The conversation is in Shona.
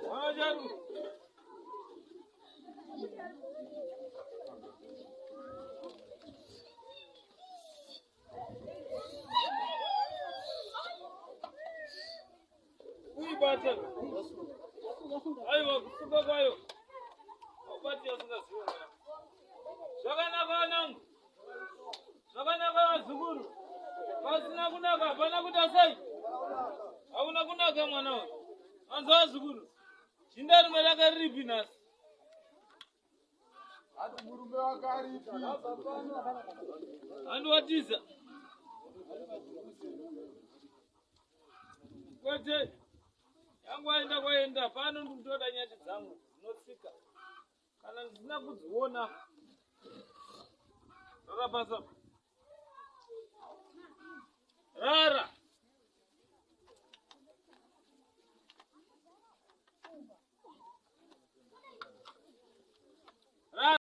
Mwana Kuibata. Aiwa kusuka kwayo. Haubati yasingazivi mwana. Zvakanaka vanangu. Zvakanaka vazukuru. Pasina kunaka hapana kuita sei? Hauna kunaka mwana uyu. Anzwa vazukuru. Jinda rimwe rake riripi nhasi? Ati murume wake aripi? Andiwatiza. Kwete. Yangu aenda kwaenda pano ndikutoda nyati dzangu dzinotsika. Kana ndisina kudziona. Rara pasi apa.